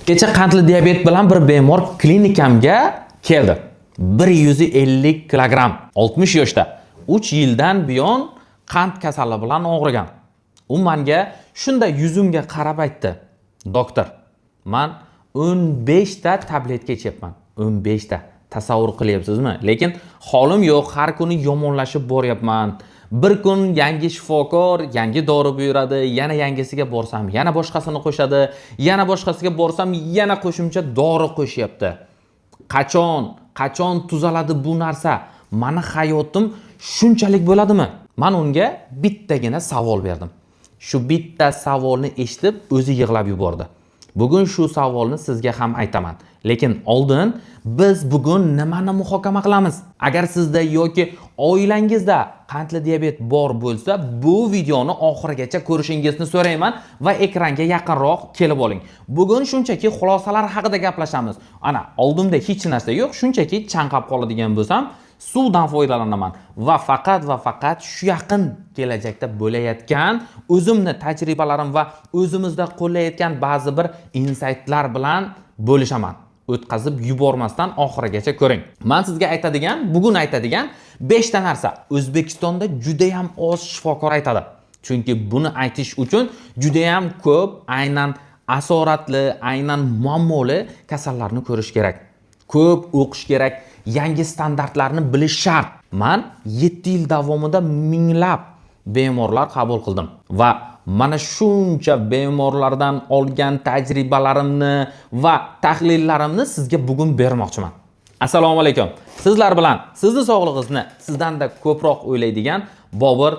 Kecha qandli diabet bilan bir bemor klinikamga keldi. 150 kilogramm, 60 yoshda. 3 yildan buyon qand kasali bilan og'rigan. U menga shunday yuzimga qarab aytdi: "Doktor, man 15 ta tabletka ichyapman. 15 ta. Tasavvur qilyapsizmi? Lekin holim yo'q, har kuni yomonlashib boryapman. Bir kun yangi shifokor yangi dori buyuradi, yana yangisiga borsam, yana boshqasini qo'shadi, yana boshqasiga borsam, yana qo'shimcha dori qo'shyapti. Qachon tuzaladi bu narsa? Mani hayotim shunchalik bo'ladimi?" Man unga bittagina savol berdim. Shu bitta savolni eshitib, o'zi yig'lab yubordi. Bugun shu savolni sizga ham aytaman. Lekin oldin biz bugun nimani muhokama qilamiz? Agar sizda yoki oilangizda qandli diabet bor bo'lsa, bu videoni oxirigacha ko'rishingizni so'rayman va ekranga yaqinroq kelib oling. Bugun shunchaki xulosalar haqida gaplashamiz. Ana, oldimda hech narsa yo'q, shunchaki chanqab qoladigan bo'lsam, suvdan foydalanaman va faqat va faqat shu yaqin kelajakda bo'layotgan o'zimni tajribalarim va o'zimizda qo'llayotgan ba'zi bir insaytlar bilan bo'lishaman. O'tkazib yubormasdan oxirigacha ko'ring. Man sizga aytadigan, bugun aytadigan 5 ta narsa O'zbekistonda juda ham oz shifokor aytadi. Chunki buni aytish uchun juda ham ko'p aynan asoratli, aynan muammoli kasallarni ko'rish kerak. Ko'p o'qish kerak, yangi standartlarni bilish shart. Man 7 yil davomida minglab bemorlar qabul qildim va mana shuncha bemorlardan olgan tajribalarimni va tahlillarimni sizga bugun bermoqchiman. Assalomu alaykum. Sizlar bilan sizni sog'lig'ingizni sizdanda ko'proq o'ylaydigan Bobur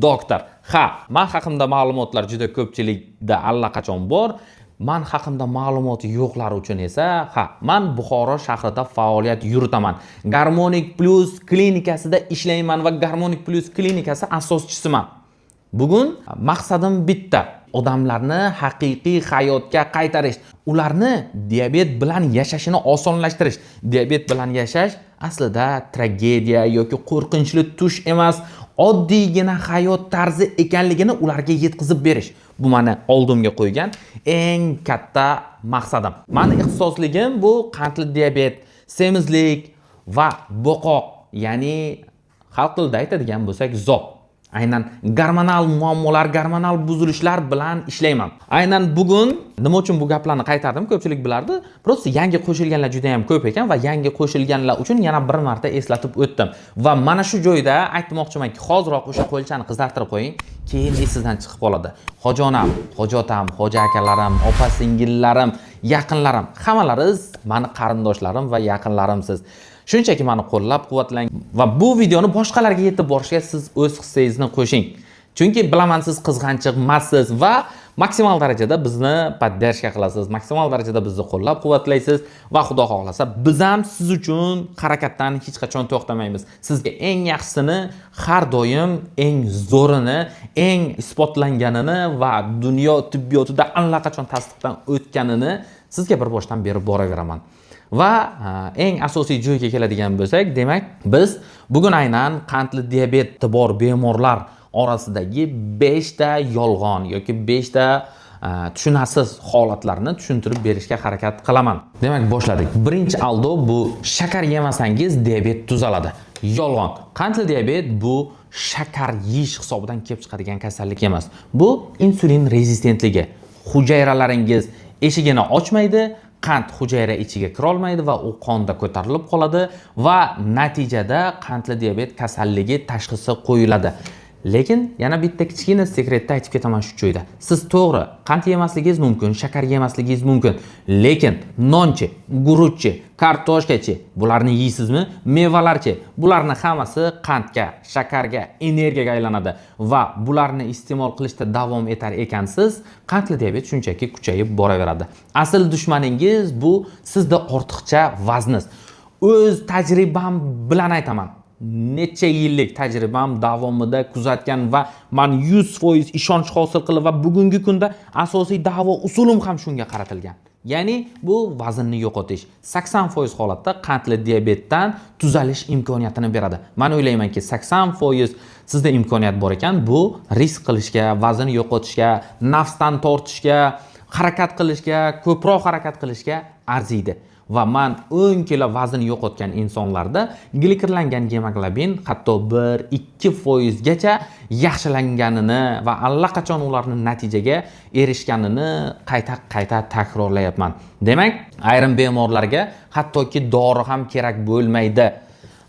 doktor. Ha, man haqimda ma'lumotlar juda ko'pchilikda allaqachon bor. Man haqimda ma'lumoti yo'qlar uchun esa, ha, man Buxoro shahrida faoliyat yuritaman. Garmonic Plus klinikasida ishlayman va Garmonic Plus klinikasi asoschisiman. Bugun maqsadim bitta: odamlarni haqiqiy hayotga qaytarish, ularni diabet bilan yashashini osonlashtirish. Diabet bilan yashash aslida tragediya yoki qo'rqinchli tush emas, oddiygina hayot tarzi ekanligini ularga yetkazib berish. Bu mani oldimga qo'ygan eng katta maqsadim. Mani ixtisosligim bu qandli diabet, semizlik va bo'qoq, ya'ni xalq tilida aytadigan bo'lsak, zob. Aynan gormonal muammolar, gormonal buzilishlar bilan ishlayman. Aynan bugun nima uchun bu gaplarni qaytardim, ko'pchilik bilardi. Просто yangi qo'shilganlar juda ham ko'p ekan va yangi qo'shilganlar uchun yana bir marta eslatib o'tdim. Va mana shu joyda aytmoqchimanki, hoziroq o'sha qo'lchani qizartirib qo'ying, keyin esingizdan chiqib qoladi. Hoji onam, hoji otam, hoji akalarim, opa singillarim, yaqinlarim, hammalaringiz mani qarindoshlarim va yaqinlarimsiz. Shunchaki mani qo'llab-quvvatlang va bu videoni boshqalarga yetib borishiga siz o'z hissangizni qo'shing. Chunki bilaman, siz qizg'anchiq emassiz va maksimal darajada bizni поддержка qilasiz, maksimal darajada bizni qo'llab-quvvatlaysiz va Xudo xohlasa, biz ham siz uchun harakatdan hech qachon to'xtamaymiz. Sizga eng yaxshisini, har doim eng zo'rini, eng isbotlanganini va dunyo tibbiyotida allaqachon tasdiqdan o'tganini sizga bir boshdan berib boraveraman. Va eng asosiy joyga keladigan bo'lsak, demak, biz bugun aynan qandli diabeti bor bemorlar orasidagi 5 ta yolg'on yoki 5 ta tushunarsiz holatlarni tushuntirib berishga harakat qilaman. Demak, boshladik. Birinchi aldov bu: shakar yemasangiz, diabet tuzaladi. Yolg'on. Qandli diabet bu shakar yeyish hisobidan kelib chiqadigan kasallik emas. Bu insulin rezistentligi. Hujayralaringiz eshigini ochmaydi, qand hujayra ichiga kirolmaydi va u qonda ko'tarilib qoladi va natijada qandli diabet kasalligi tashxisi qo'yiladi. Lekin yana bitta kichkina sekretni aytib ketaman shu joyda. Siz to'g'ri qand yemasligingiz mumkin, shakar yemasligingiz mumkin, lekin nonchi, guruchchi, kartoshkachi, bularni yeysizmi? Mevalarchi, bularni hammasi qandga, shakarga, energiyaga aylanadi va bularni iste'mol qilishda davom etar ekansiz, qandli diabet shunchaki kuchayib boraveradi. Asl dushmaningiz bu sizda ortiqcha vazningiz. O'z tajribam bilan aytaman. Necha yillik tajribam davomida kuzatgan va man 100% ishonch hosil qilib va bugungi kunda asosiy davo usulim ham shunga qaratilgan. Ya'ni bu vaznni yo'qotish 80% holatda qandli diabetdan tuzalish imkoniyatini beradi. Man o'ylaymanki, 80% sizda imkoniyat bor ekan, bu risk qilishga, vazn yo'qotishga, nafsdan tortishga Harakat qilishga, ko'proq harakat qilishga arziydi. Va man 10 kilo vazn yo'qotgan insonlarda glikirlangan gemoglobin hatto 1-2 gacha yaxshilanganini va allaqachon ularni natijaga erishganini qayta-qayta takrorlayapman. Demak, ayrim bemorlarga hattoki dori ham kerak bo'lmaydi.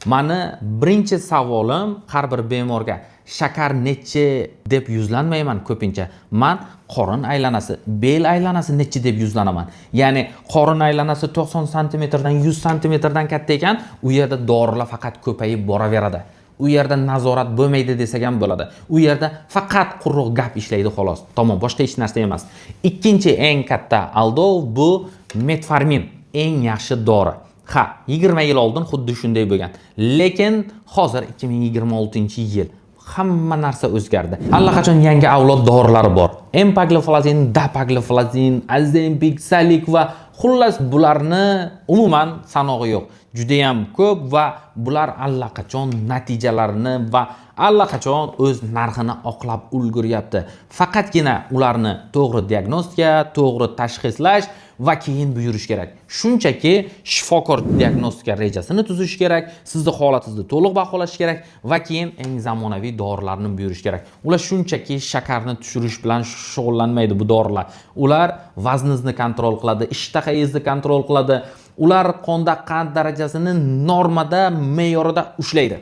Mani birinchi savolim har bir bemorga: shakar nechi deb yuzlanmayman ko'pincha. Man qorin aylanasi, bel aylanasi nechi deb yuzlanaman. Ya'ni qorin aylanasi 90 santimetrdan, 100 santimetrdan katta ekan, u yerda dorilar faqat ko'payib boraveradi. U yerda nazorat bo'lmaydi desak ham bo'ladi. U yerda faqat quruq gap ishlaydi xolos. Tamom, boshqa hech narsa emas. Ikkinchi eng katta aldov bu metformin, eng yaxshi dori. Ha, 20 yil oldin xuddi shunday bo'lgan. Lekin hozir 2026-yil, hamma narsa o'zgardi. Allaqachon yangi avlod dorilari bor. Empagliflozin, dapagliflozin, Ozempic, Salikva, xullas bularni umuman sanog'i yo'q. Juda ham ko'p va bular allaqachon natijalarini va allaqachon o'z narxini oqlab ulguryapti. Faqatgina ularni to'g'ri diagnostika, to'g'ri tashxislash va keyin buyurish kerak. Shunchaki shifokor diagnostika rejasini tuzish kerak, sizni holatingizni to'liq baholash kerak va keyin eng zamonaviy dorilarni buyurish kerak. Ular shunchaki shakarni tushirish bilan shug'ullanmaydi bu dorilar. Ular vazningizni kontrol qiladi, ishtahangizni kontrol qiladi. Ular qonda qand darajasini normada, me'yorida ushlaydi.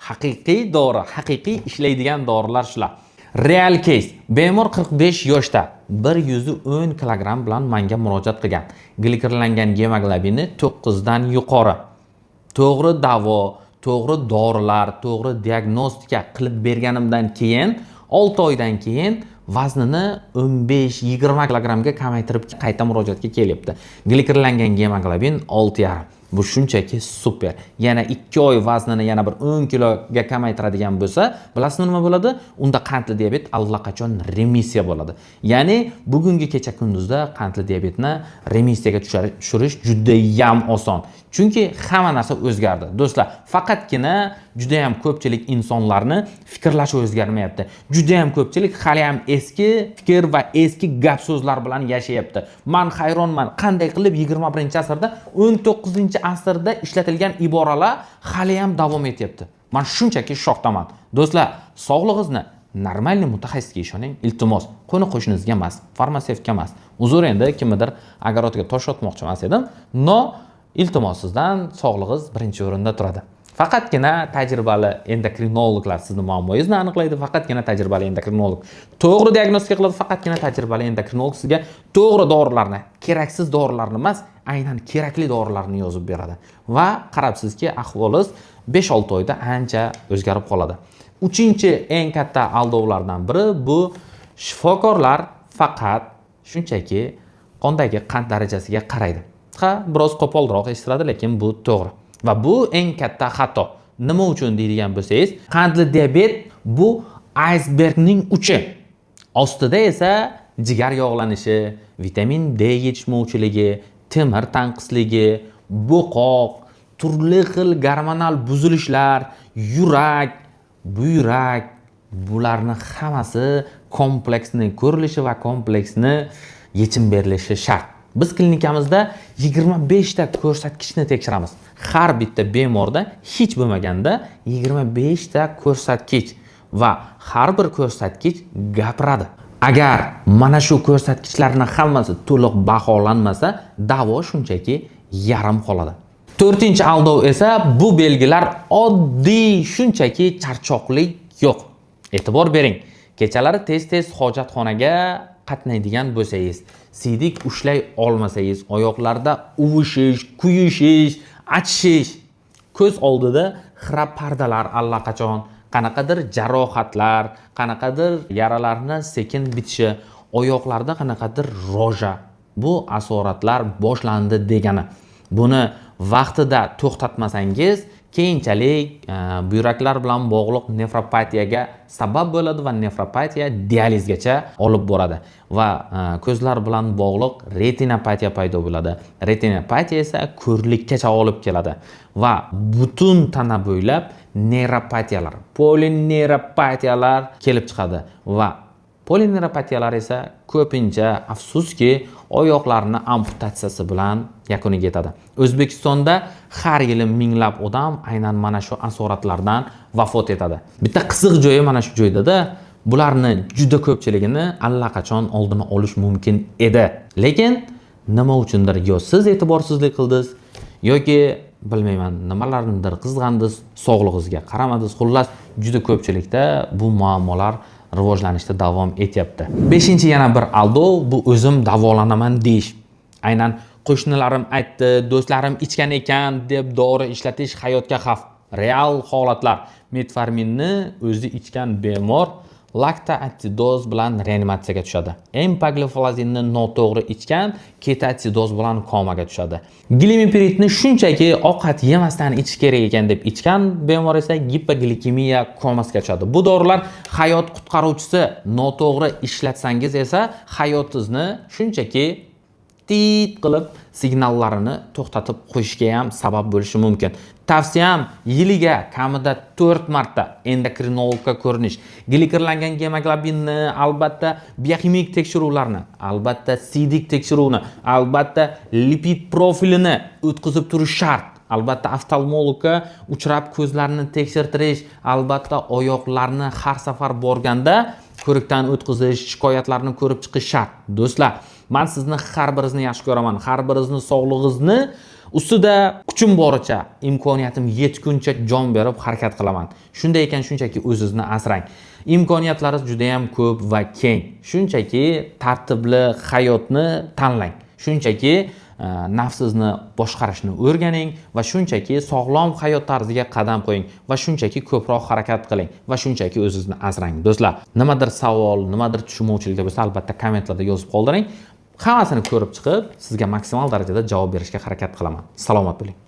Haqiqiy dori, haqiqiy ishlaydigan dorilar shular. Real case. Bemor 45 yoshda, 110 kilogramm bilan menga murojaat qilgan. Glikirlangan gemoglobini 9 dan yuqori. To'g'ri davo, to'g'ri dorilar, to'g'ri diagnostika qilib berganimdan keyin 6 oydan keyin vaznini 15-20 kilogrammga kamaytirib qayta murojaatga kelyapti. Glikirlangan gemoglobin 6,5. Bu shunchaki super. Yana 2 oy vaznini yana bir 10 kiloga kamaytiradigan bo'lsa, bilasizmi nima bo'ladi? Unda qandli diabet allaqachon remissiya bo'ladi. Ya'ni bugungi kecha kunduzda qandli diabetni remissiyaga tushirish judayam oson. Chunki hamma narsa o'zgardi. Do'stlar, faqatgina juda ham ko'pchilik insonlarni fikrlashi o'zgarmayapti. Juda ham ko'pchilik hali ham eski fikr va eski gap so'zlar bilan yashayapti. Man hayronman, qanday qilib 21-asrda 19-asrda ishlatilgan iboralar hali ham davom etyapti. Man shunchaki shokdaman. Do'stlar, sog'lig'ingizni нормальный mutaxassisga ishoning, iltimos. Qo'ni qo'shningizga emas, farmatsevtga emas. Uzr, endi kimnidir огород iga tosh otmoqchi emas edim. Но, iltimos sizdan, sog'lig'ingiz birinchi o'rinda turadi. Faqatgina tajribali endokrinologlar sizni muammoyingizni aniqlaydi, faqatgina tajribali endokrinolog to'g'ri diagnostika qiladi, faqatgina tajribali endokrinolog sizga to'g'ri dorilarni, keraksiz dorilarni emas, aynan kerakli dorilarni yozib beradi. Va qarabsizki, ahvolingiz 5-6 oyda ancha o'zgarib qoladi. Uchinchi eng katta aldovlardan biri bu shifokorlar faqat shunchaki qondagi qand darajasiga qaraydi. Ha, biroz qo'polroq eshitiladi, lekin bu to'g'ri. Va bu eng katta xato. Nima uchun deydigan bo'lsangiz, qandli diabet bu aysbergning uchi. Ostida esa jigar yog'lanishi, vitamin D yetishmovchiligi, temir tanqisligi, bo'qoq, turli xil gormonal buzilishlar, yurak, buyrak, bularni hammasi kompleksni ko'rilishi va kompleksni yechim berilishi shart. Biz klinikamizda 25 ta ko'rsatkichni tekshiramiz. Har bitta bemorda hech bo'lmaganda 25 ta ko'rsatkich va har bir ko'rsatkich gapiradi. Agar mana shu ko'rsatkichlarni hammasi to'liq baholanmasa, davo shunchaki yarim qoladi. To'rtinchi aldov esa bu belgilar oddiy shunchaki charchoqlik yo'q. E'tibor bering. Kechalari tez-tez hojatxonaga qatnaydigan bo'lsangiz, siydik ushlay olmasangiz, oyoqlarda uvishish, kuyishish, achishish, ko'z oldida xira pardalar allaqachon, qanaqadir jarohatlar, qanaqadir yaralarni sekin bitishi, oyoqlarda qanaqadir roja. Bu asoratlar boshlandi degani. Buni vaqtida to'xtatmasangiz, keyinchalik buyraklar bilan bog'liq nefropatiyaga sabab bo'ladi va nefropatiya dializgacha olib boradi va ko'zlar bilan bog'liq retinopatiya paydo bo'ladi. Retinopatiya esa ko'rlikkacha olib keladi va butun tana bo'ylab neyropatiyalar, polineyropatiyalar kelib chiqadi va Polineuropatiyalar esa ko'pincha, afsuski, oyoqlarni amputatsiyasi bilan yakuniga yetadi. O'zbekistonda har yili minglab odam aynan mana shu asoratlardan vafot etadi. Bitta qiziq joyi mana shu joydada, bularni juda ko'pchiligini allaqachon oldini olish mumkin edi. Lekin nima uchundir yo siz e'tiborsizlik qildingiz, yoki bilmayman, nimalarnidir qizg'andingiz, sog'lig'ingizga qaramadingiz. Xullas, juda ko'pchilikda bu muammolar rivojlanishda davom etyapti. Beshinchi yana bir aldov bu o'zim davolanaman deyish. Aynan qo'shnilarim aytdi, do'stlarim ichgan ekan deb dori ishlatish hayotga xavf. Real holatlar: metforminni o'zi ichgan bemor laktoatsidoz bilan reanimatsiyaga tushadi. Empagliflozinni noto'g'ri ichgan ketoatsidoz bilan komaga tushadi. Glimipiridni shunchaki ovqat yemasdan ichish kerak ekan deb ichgan bemor esa gipoglikemiya komasiga tushadi. Bu dorilar hayot qutqaruvchisi, noto'g'ri ishlatsangiz esa hayotingizni shunchaki tit qilib signallarini to'xtatib qo'yishga ham sabab bo'lishi mumkin. Tavsiyam, yiliga kamida 4 marta endokrinologga ko'rinish, glikirlangan gemoglobinni, albatta bioximik tekshiruvlarni, albatta siydik tekshiruvini, albatta lipid profilini o'tkazib turish shart. Albatta oftalmologga uchrab ko'zlarni tekshirtirish, albatta oyoqlarni har safar borganda ko'rikdan o'tkazish, shikoyatlarni ko'rib chiqish shart. Do'stlar, man sizni har biringizni yaxshi ko'raman, har biringizni sog'lig'ingizni ustida kuchim boricha, imkoniyatim yetguncha jon berib harakat qilaman. Shunday ekan, shunchaki o'zingizni asrang. Imkoniyatlaringiz juda ham ko'p va keng. Shunchaki tartibli hayotni tanlang. Shunchaki nafsingizni boshqarishni o'rganing va shunchaki sog'lom hayot tarziga qadam qo'ying va shunchaki ko'proq harakat qiling va shunchaki o'zingizni asrang. Do'stlar, nimadir savol, nimadir tushunmovchiliklar bo'lsa, albatta kommentlarda yozib qoldiring. Hammasini ko'rib chiqib, sizga maksimal darajada javob berishga harakat qilaman. Salomat bo'ling.